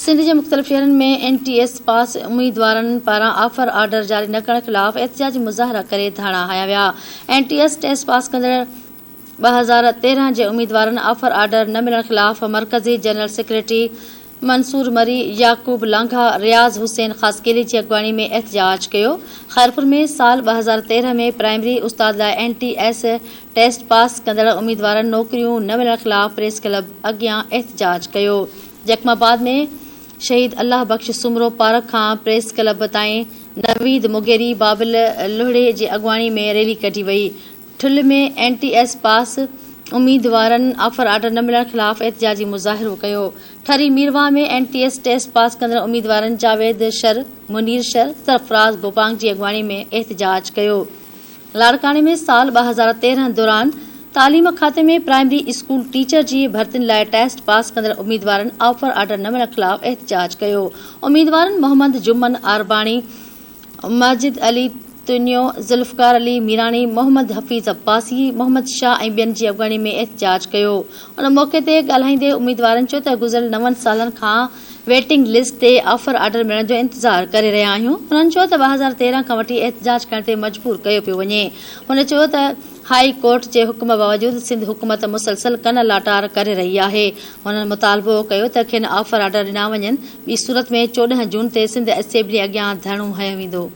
سنڌ جي مختلف شهرن ۾ اين ٽي ايس پاس اميدوارن پاران آفر آرڊر جاري نه ڪرڻ خلاف احتجاجي مظاهرا ڪري ڌرڻا هنيا ويا. N T S test pass ڪندڙ 2013 جي اميدوارن آفر آرڊر نه ملڻ خلاف مرڪزي جنرل سيڪريٽري منصور مري، يعقوب لانگاهه، رياض حسين خاصخيلي جي اڳواڻي ۾ احتجاج ڪيو. خيرپور ۾ سال 2013 ۾ پرائمري استاد لاء N T S test pass ڪندڙ اميدوارن نوڪريون نه ملڻ خلاف پريس ڪلب اڳيان احتجاج ڪيو. جيڪب آباد ۾ شهيد الله بخش سومرو پارڪ کان پريس ڪلب تائين نويد مغيري، بابل لوهڙي جي اڳواڻي ۾ ريلي ڪڍي وئي. ٺل ۾ اين ٽي ايس پاس اميدوارن آفر آرڊر نه ملڻ خلاف احتجاجي مظاهرو ڪيو. Thari Mirwah ۾ N T S test pass ڪندڙ اميدوارن جاويد شر، منير شر، سرفراز گوپانگ جي اڳواڻي ۾ احتجاج ڪيو. لاڙڪاڻي ۾ سال 2013 دوران تعليم کاتي ۾ پرائمري اسڪول ٽيچر جي ڀرتين لاء ٽيسٽ پاس ڪندڙ اميدوارن آفر آرڊر نه ملڻ خلاف احتجاج ڪيو. اميدوارن محمد جمن عارباڻي، ماجد علي تنيو، ذوالفقار علي ميراڻي، محمد حفيظ عباسي، محمد شاهه ۽ ٻين جي اڳواڻي ۾ احتجاج ڪيو. ان موقعي تي ڳالهائيندي اميدوارن چيو ته گذريل نون سالن کان ويٽنگ لسٽ تي آفر آرڊر ملڻ جو انتظار ڪري رهيا آهيون. هنن چيو ته 2013 کان وٺي احتجاج ڪرڻ تي مجبور ڪيو پيو وڃي. هن چيو ته هائي ڪورٽ جي حڪم باوجود سنڌ حڪومت مسلسل ڪن لاٽار ڪري رهي آهي. هنن مطالبو ڪيو ته کين آفر آرڊر ڏنا وڃن، ٻي صورت ۾ 14 جون تي سنڌ اسيمبلي اڳيان ڌرڻو هنيو ويندو.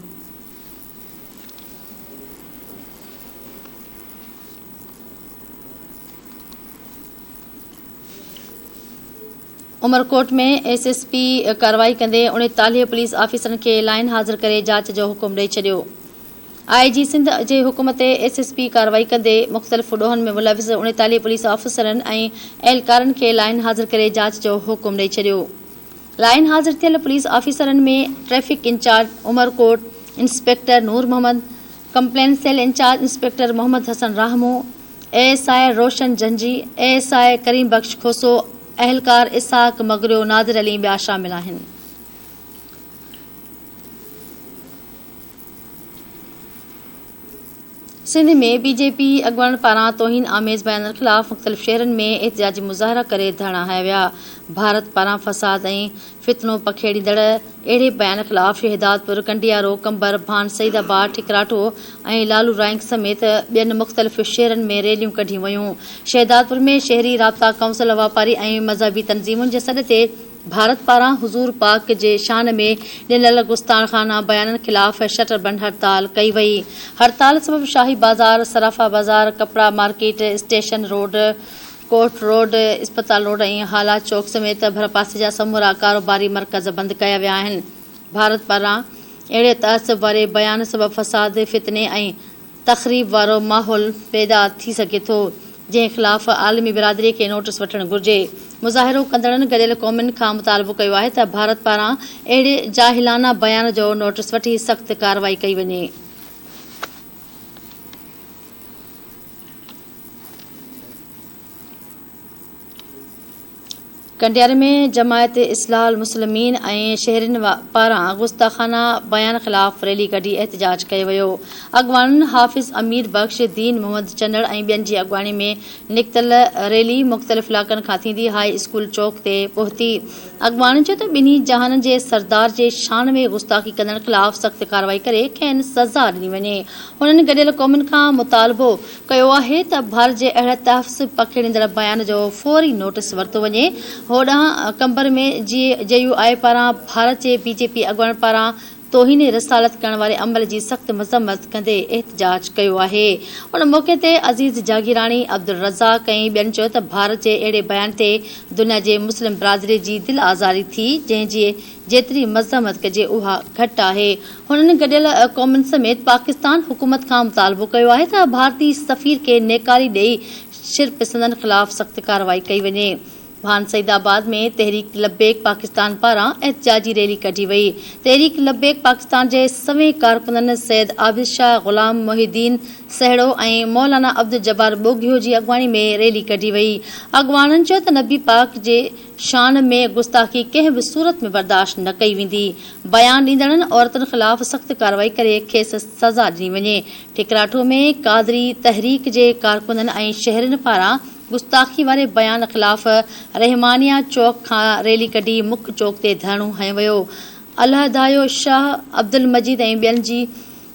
عمرڪوٽ ۾ ايس ايس پي ڪارروائي ڪندي 39 پوليس آفيسرن کي لائين حاضر ڪري جاچ جو حڪم ڏئي ڇڏيو. آء جي سنڌ جي حڪم تي ايس ايس پي ڪارروائي ڪندي مختلف ڏوهن ۾ ملوث 39 پوليس آفيسرن ۽ اهلڪارن کي لائين حاضر ڪري جاچ جو حڪم ڏئي ڇڏيو. لائين حاضر ٿيل پوليس آفيسرن ۾ traffic incharge Umerkot inspector Noor Muhammad, complaint cell incharge inspector Muhammad Hassan Rahmoon, A S I Roshan Janjhi, A S I Karim Bakhsh Khoso, اهلڪار اسحاق مگريو، نادر علي ۽ ٻيا شامل آهن. سنڌ ۾ بي جي پي اڳواڻن پاران توهين آميز بيانن خلاف مختلف شهرن ۾ احتجاجي مظاهرا ڪري ڌرڻا هنيا ويا. ڀارت پاران فساد ۽ فتنو پکيڙيندڙ اهڙي بيان خلاف شهدادپور، ڪنڊيارو، قمبر، ڀان سعيد آباد، ٺڪراٺو ۽ لالو رائنڪ سميت ٻين مختلف شهرن ۾ ريليون ڪڍيون ويون. شهدادپور ۾ شهري رابطا ڪائونسل، واپاري ۽ مذهبي تنظيمن جي سڏ تي ڀارت پاران حضور پاڪ جي شان ۾ ڏنل گستاخانه بيانن خلاف شٽر بند هڙتال ڪئي وئي. هڙتال سبب شاهي بازار، صرافه بازار، ڪپڙا market, station road, court road, اسپتال روڊ ۽ هالا چوڪ سميت ڀرپاسي جا سمورا ڪاروباري مرڪز بند ڪيا ويا آهن. ڀارت پاران اهڙي تعصب واري بيان سبب فساد، فتني ۽ تخريب وارو ماحول پيدا ٿي سگهي ٿو، جنهن خلاف عالمي برادري کي نوٽس وٺڻ گهرجي. مظاهرو ڪندڙن گڏيل قومن کان مطالبو ڪيو آهي ته ڀارت پاران اهڙي جاهلانه بيان جو نوٽس وٺي سخت ڪارروائي ڪئي وڃي. ڪنڊياري ۾ جماعت اصلاح المسلمين ۽ شهرين پاران گستاخانه بيان خلاف ريلي ڪڍي احتجاج ڪيو ويو. اڳواڻن حافظ امير بخش، دين محمد چنڙ ۽ ٻين جي اڳواڻي ۾ نڪتل ريلي مختلف علائقن کان ٿيندي هاء اسڪول چوڪ تي پهتي. اڳواڻن چيو ته ٻنهي جهانن جي سردار جي شان ۾ گستاخي ڪندڙن خلاف سخت ڪارروائي ڪري کين سزا ڏني وڃي. هنن گڏيل قومن کان مطالبو ڪيو آهي ته ڀارت جي اهڙي تحفظ پکيڙيندڙ بيان جو فوري نوٽيس ورتو وڃي. هوڏانهن قمبر ۾ جي يو آء پاران ڀارت جي بي جي پي اڳواڻن پاران توهين رسالت ڪرڻ واري عمل جي سخت مذمت ڪندي احتجاج ڪيو آهي. ان موقعي تي عزيز جاگيراڻي، عبدالرزاق ۽ ٻين چيو ته ڀارت جي اهڙي بيان تي دنيا جي مسلم برادري جي دل آزاري ٿي جنهن جي جيتري مذمت ڪجي اها گهٽ آهي. هنن گڏيل قومن سميت پاڪستان حڪومت کان مطالبو ڪيو آهي ته ڀارتي سفير کي نيڪالي ڏئي شرپسندن خلاف سخت ڪارروائي ڪئي وڃي. ڀان سعيد آباد ۾ تحريڪ لبيڪ پاڪستان پاران احتجاجي ريلي ڪڍي وئي. تحريڪ لبيڪ پاڪستان جي سوين ڪارڪنن سيد عابد شاهه، غلام محي الدين سهڙو ۽ مولانا عبدالجبار ٻوگهيو جي اڳواڻي ۾ ريلي ڪڍي وئي. اڳواڻن چيو ته نبي پاڪ جي شان ۾ گستاخي ڪنهن به صورت ۾ برداشت نه ڪئي ويندي، بيان ڏيندڙن عورتن خلاف سخت ڪارروائي ڪري کيس سزا ڏني وڃي، ٺڪراٺو ۾ قادري تحريڪ جي ڪارڪنن ۽ شهرين پاران گستاخي واري بيان خلاف رحمانيه چوڪ کان ريلي ڪڍي مک چوڪ تي ڌرڻو هنيو ويو. الهدايو شاهه عبدالمجيد ۽ ٻين جي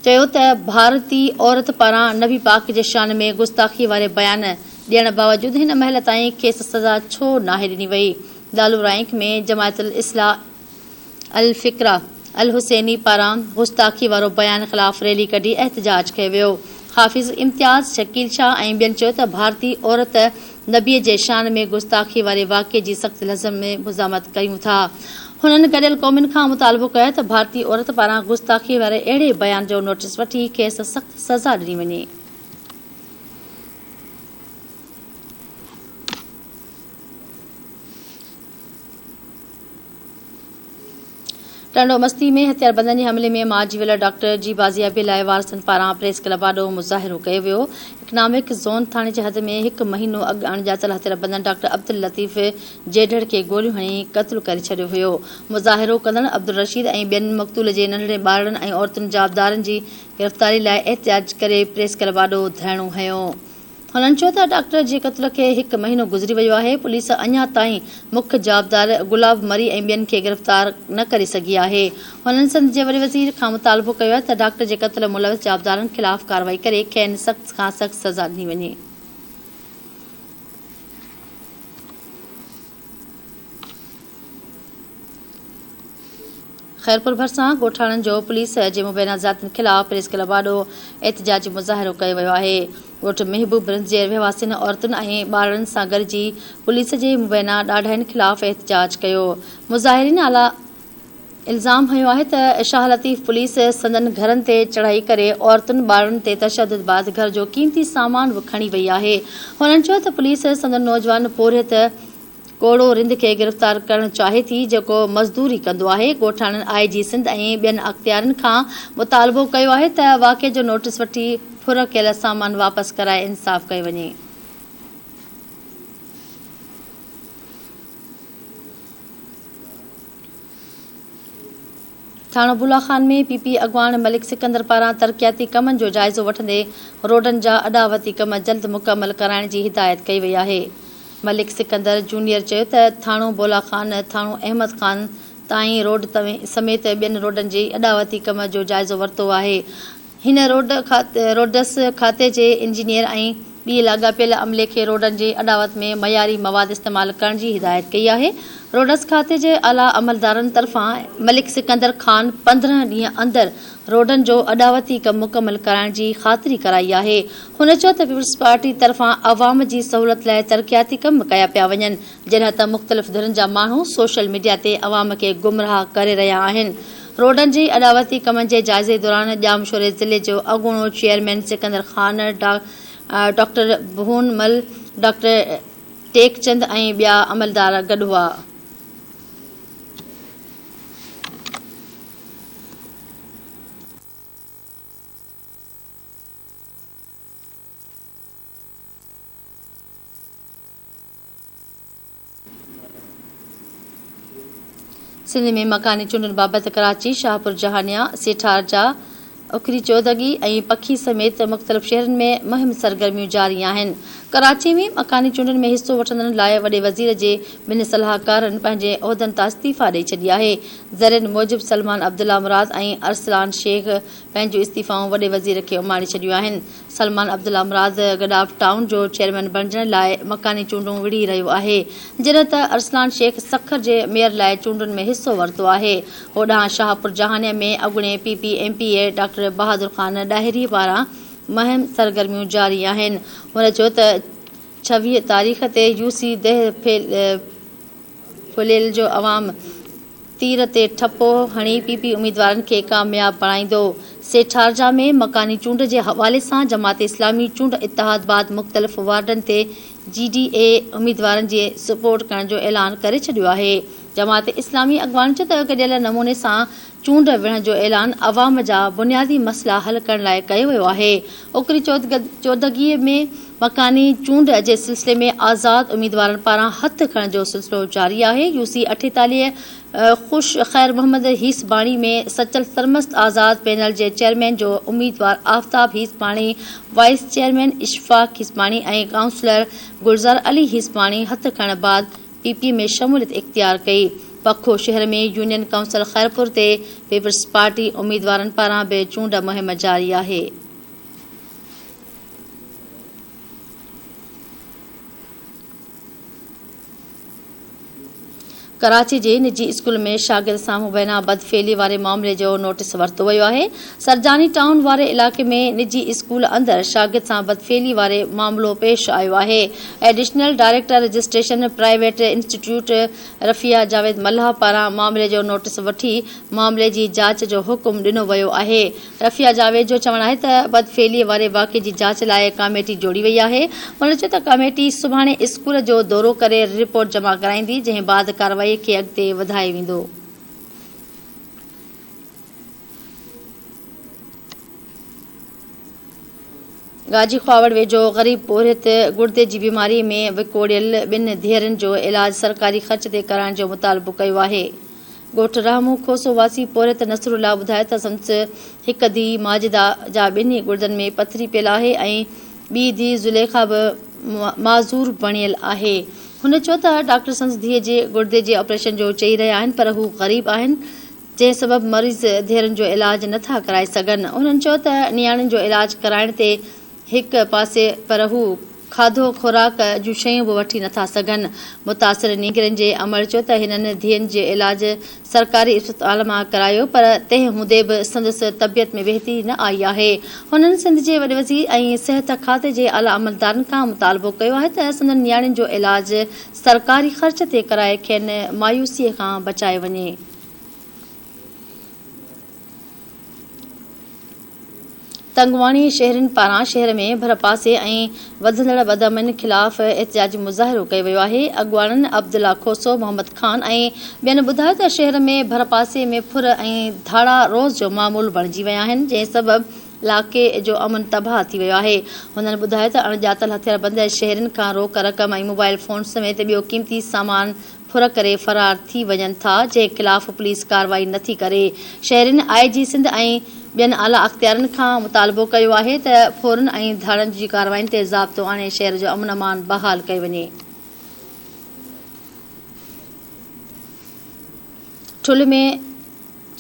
چيو ته ڀارتي عورت پاران نبي پاڪ جي شان ۾ گستاخي واري بيان ڏيڻ باوجود هن مهل تائين کيس سزا ڇو ناهي ڏني وئي. لالو رائنڪ ۾ جماعت الاصلاح الفقره الحسيني پاران گستاخي وارو بيان خلاف ريلي ڪڍي احتجاج ڪيو ويو. حافظ امتياز، شڪيل شاهه ۽ ٻين چيو ته ڀارتي عورت نبي جي شان ۾ گستاخي واري واقعي جي سخت لفظن ۾ مذمت ڪريون ٿا. هنن گڏيل قومن کان مطالبو ڪيو ته ڀارتي عورت پاران گستاخي واري اهڙي بيان جو نوٽيس وٺي کيس سخت سزا ڏني وڃي. ٽنڊو مستي ۾ هٿياربندن جي حملي ۾ مارجي ويل ڊاڪٽر جي بازيابي لاء وارثن پاران پريس ڪلب آڏو مظاهرو ڪيو ويو. اڪنامڪ زون ٿاڻي جي حد ۾ هڪ مهينو اڳ اڻڄاتل هٿياربندن ڊاڪٽر عبداللطيف جيڍڙ کي گوليون هڻي قتل ڪري ڇڏيو هيو. مظاهرو ڪندڙ عبدالرشيد ۽ ٻين مقتول جي ننڍڙين ٻارڙن ۽ عورتن جوابدارن جي گرفتاري لاء احتجاج ڪري پريس ڪلب آڏو ڌرڻو هنيو. هنن چيو ته ڊاڪٽر جي قتل کي هڪ مهينو گذري ويو آهي، پوليس اڃا تائين مک جوابدار گلاب مري ۽ ٻين کي گرفتار نه ڪري سگهي آهي. هنن سنڌ جي وڏي وزير کان مطالبو ڪيو آهي ته ڊاڪٽر جي قتل ملوث جوابدارن خلاف ڪارروائي ڪري کين سخت کان سخت سزا ڏني وڃي. خيرپور ڀرسان ڳوٺاڻن جو پوليس جي مبينا زيادتين خلاف پريس ڪلب آڏو احتجاجي مظاهرو ڪيو ويو آهي. ڳوٺ محبوب رند جي رهواسين عورتن ۽ ٻارڙن سان گڏجي پوليس جي مبينا ڏاڍاين خلاف احتجاج ڪيو. مظاهرين اعليٰ الزام هنيو آهي ته شاهه لطيف پوليس سندن گهرن تي چڙهائي ڪري عورتن ٻارڙن تي تشدد بعد گهر جو قيمتي سامان به کڻي وئي آهي. هنن چيو ته پوليس سندن نوجوان پورهيت ڪوڙو رند کي گرفتار ڪرڻ چاهي ٿي جيڪو مزدوري ڪندو آهي، ڳوٺاڻن آء جي سنڌ ۽ ٻين اختيارين کان مطالبو ڪيو آهي ته واقعي جو نوٽيس وٺي ڦر ڪيل سامان واپس ڪرائي انصاف ڪيو وڃي. ٿاڻو بولا خان ۾ پي پي اڳواڻ ملڪ سڪندر پاران ترقياتي ڪمن جو جائزو وٺندي روڊن جا اڏاوتي ڪم جلد مڪمل ڪرائڻ جي هدايت ڪئي وئي آهي. ملڪ سڪندر جونيئر چيو ته ٿاڻو بولا خان، ٿاڻو احمد خان تائين روڊ سميت ٻين روڊن جي اڏاوتي ڪم جو جائزو ورتو آهي. هن روڊ روڊس کاتي جي انجنيئر ۽ ٻي لاڳاپيل عملي کي روڊن جي اڏاوت ۾ معياري مواد استعمال ڪرڻ جي هدايت ڪئي آهي. روڊس کاتي جي اعليٰ عملدارن طرفان ملڪ سڪندر خان 15 ڏينهن اندر روڊن جو اڏاوتي ڪم مڪمل ڪرائڻ جي خاطري ڪرائي آهي. هن چيو ته پيپلز پارٽي طرفان عوام جي سهولت لاء ترقياتي ڪم ڪيا پيا وڃن جڏهن ته مختلف ڌرين جا ماڻهو سوشل ميڊيا تي عوام کي گمراهه ڪري رهيا آهن. روڊن جي اڏاوتي ڪمن جي جائزي دوران ڄامشوري ضلعي جو اڳوڻو chairman Sikandar Khan, doctor Bhon Mal, doctor Tek Chand ۽ ٻيا عملدار گڏ هئا. سنڌ ۾ مڪاني چونڊن بابت ڪراچي، شاهپور جهانيان، سيٺارجا، اکري چودڳي ۽ پکي سميت مختلف شهرن ۾ مهم سرگرميون جاري آهن. ڪراچي ۾ مڪاني چونڊن ۾ حصو وٺندڙن لاء وڏي وزير جي ٻن صلاحڪارن پنهنجي عهدن تان استعيفا ڏئي ڇڏي آهي. ذريعن موجب سلمان عبدالله مراد ۽ ارسلان شيخ پنهنجون استعيفائون وڏي وزير کي اماڻي ڇڏيون آهن. سلمان عبدالله مراد گڏاف ٽائون جو چيئرمين بڻجڻ لاء مڪاني چونڊون وڙهي رهيو آهي، جڏهن ته ارسلان شيخ سکر جي ميئر لاء چونڊن ۾ حصو ورتو آهي. هوڏانهن شاهپور جهانيان ۾ اڳوڻي P P M P A doctor Bahadur Khan Dahri پاران مهم سرگرميون جاري آهن. هن چيو ته 26 تاريخ تي يو سي ديهه ڦليل جو عوام تير تي ٺپو هڻي پي پي اميدوارن کي ڪامياب بڻائيندو. سيٺارجا ۾ مڪاني چونڊ جي حوالي سان جماعت اسلامي چونڊ اتحاد بعد مختلف وارڊن تي جي ڊي اي اميدوارن جي سپورٽ ڪرڻ جو اعلان ڪري ڇڏيو آهي. جماعت اسلامي اڳواڻن چيو ته گڏيل نموني سان چونڊ وڙهڻ جو اعلان عوام جا بنيادي مسئلا حل ڪرڻ لاء ڪيو ويو آهي. اوڪري چودڳي ۾ مڪاني چونڊ جي سلسلي ۾ آزاد اميدوارن پاران هٿ کڻڻ جو سلسلو جاري آهي. يو سي 48 خوش خير محمد هيسباڻي ۾ سچل سرمست آزاد پينل جي چيئرمين جو اميدوار Aftab Hesbani, vice chairman Ashfaq Hesbani ۽ councillor Gulzar Ali Hesbani هٿ کڻڻ بعد پي پي ۾ شموليت اختيار ڪئي. پکو شهر ۾ يونين ڪائونسل خيرپور تي پيپلز پارٽي اميدوارن پاران به چونڊ مهم جاري آهي. ڪراچي جي نجي اسڪول ۾ شاگرد سان مبينا بدفعلي واري معاملي جو نوٽيس ورتو ويو آهي. سرجاني ٽائون واري علائقي ۾ نجي اسڪول اندر شاگرد سان بدفعلي واري معاملو پيش آيو آهي. Additional director registration private institute Rafia Javed Mallah پاران معاملي جو نوٽيس وٺي معاملي جي جاچ جو حڪم ڏنو ويو آهي. رفيع جاويد جو چوڻ آهي ته بدفعلي واري واقعي جي جاچ لاء ڪاميٽي جوڙي وئي آهي. هن چيو ته ڪاميٽي سڀاڻي اسڪول جو دورو ڪري رپورٽ جمع ڪرائيندي، جنهن بعد ڪارروائي کي اڳتي وڌايو ويندو. گاجي خواوڙ ويجهو غريب پورهيت گڙدي جي بيماري ۾ وڪوڙيل ٻن ڌيئرن جو علاج سرڪاري خرچ تي ڪرائڻ جو مطالبو ڪيو آهي. ڳوٺ رحمون کوسو واسي پورهيت نصرالله ٻڌايو ته سندس هڪ ڌيء ماجده جا ٻنهي گڙدن ۾ پٿري پيل آهي ۽ ٻي ڌيء زليخا به معذور بڻيل آهي. هن چيو ته ڊاڪٽر سندس ڌيء جي گڙدي جي آپريشن جو چئي رهيا آهن پر هو غريب آهن جنهن سبب مريض ڌيئرن جو علاج نه ٿا ڪرائي سگهن. هنن چيو ته نياڻين جو علاج ڪرائڻ تي هڪ پاسي پر هو کاڌو خوراڪ جون شيون به وٺي نه ٿا سگهن. متاثر نينگرين جي امڙ چيو ته هنن ڌيئن جو علاج سرڪاري اسپتال مان ڪرايو پر تنهن هوندي به سندس طبيعت ۾ بهتري نه آئي آهي. هنن سنڌ جي وڏي وزير ۽ صحت کاتي جي اعليٰ عملدارن کان مطالبو ڪيو آهي ته سندن نياڻين جو علاج سرڪاري خرچ تي ڪرائي کين مايوسيء کان بچايو وڃي. تنگواڻي شهرين پاران شهر ۾ ڀرپاسي ۽ وڌندڙ بدامنين خلاف احتجاجي مظاهرو ڪيو ويو آهي. اڳواڻن عبدالله کوسو، محمد خان ۽ ٻين ٻڌايو ته شهر ۾ ڀرپاسي ۾ ڦر ۽ ڌاڙا روز جو معمول بڻجي ويا آهن، جنهن سبب علائقي جو امن تباهه ٿي ويو آهي. هنن ٻڌايو ته اڻڄاتل هٿياربند شهرين کان روڪ رقم ۽ موبائل فون سميت ٻيو قيمتي سامان ڦر ڪري فرار ٿي وڃن ٿا، جنهن خلاف پوليس ڪارروائي نٿي ڪري. شهرين آء جي سنڌ ۽ ٻين اعليٰ اختيارين کان مطالبو ڪيو آهي ته ڦورن ۽ ڌاڙن جي ڪارروائين تي ضابطو آڻي شهر جو امن امان بحال ڪيو وڃي. ٺل ۾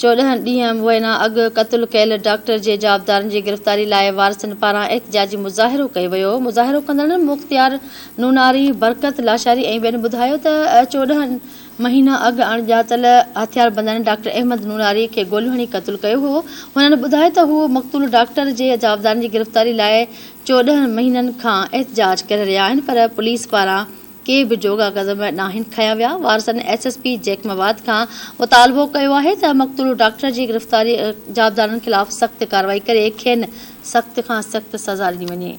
14 ڏينهن مبينا اڳ قتل ڪيل ڊاڪٽر جي جوابدارن جي گرفتاري لاء وارثن پاران احتجاجي مظاهرو ڪيو ويو. مظاهرو ڪندڙن مختيار نوناري، برڪت لاشاري ۽ ٻين ٻڌايو ته 14 مهينا اڳ اڻڄاتل هٿياربندن ڊاڪٽر احمد نوناري کي گوليون هڻي قتل ڪيو هو. هنن ٻڌايو ته هو مقتول ڊاڪٽر جي جوابدارن جي گرفتاري لاء 14 مهينن کان احتجاج ڪري رهيا آهن پر پوليس پاران ڪي به جوڳا قدم ناهن کنيا ويا، وارثن ايس ايس پي جيڪب آباد کان مطالبو ڪيو آهي ته مقتول ڊاڪٽر جي گرفتاري جوابدارن خلاف سخت ڪارروائي ڪري کين سخت کان سخت سزا ڏني وڃي.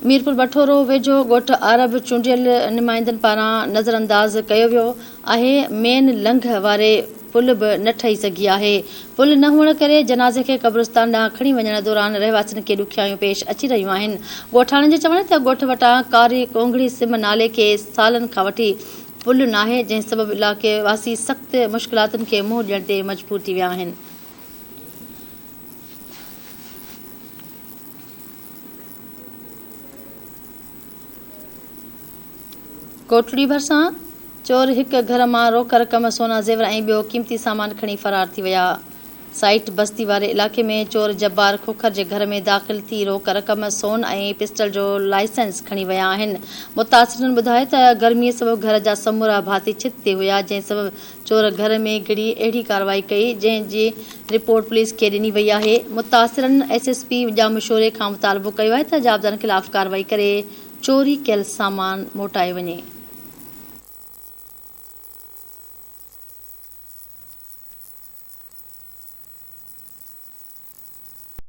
ميرپور بٺورو ويجهو ڳوٺ عرب چونڊيل نمائندن پاران نظرانداز ڪيو ويو آهي، مين لنگهه واري پل به نه ٺهي سگهي آهي، پل نه هئڻ ڪري جنازي کي قبرستان ڏانهن کڻي وڃڻ دوران رهواسين کي ڏکيائيون پيش اچي رهيون آهن، ڳوٺاڻن جو چوڻ آهي ته ڳوٺ وٽان ڪاري ڪونگڙي سم نالي کي سالن کان وٺي پل ناهي، جنهن سبب علائقي واسي سخت مشڪلاتن کي منهن ڏيڻ تي مجبور ٿي ويا آهن. ڪوٽڙي ڀرسان چور هڪ گهر مان روڪ رقم، سونا زيور ۽ ٻيو قيمتي سامان کڻي فرار ٿي ويا. سائيٽ بستي واري علائقي ۾ چور جبار کوکر جي گهر ۾ داخل ٿي روڪ رقم، سون ۽ پسٽل جو لائسنس کڻي ويا آهن. متاثرن ٻڌايو ته گرمي سبب گهر جا سمورا ڀاتي ڇت تي هيا، جنهن سبب چور گهر ۾ گهڙي اهڙي ڪارروائي ڪئي، جنهن جي رپورٽ پوليس کي ڏني وئي آهي. متاثرن ايس ايس پي ڄامشوري کان مطالبو ڪيو آهي ته جوابدارن خلاف ڪارروائي ڪري چوري ڪيل سامان موٽايو وڃي.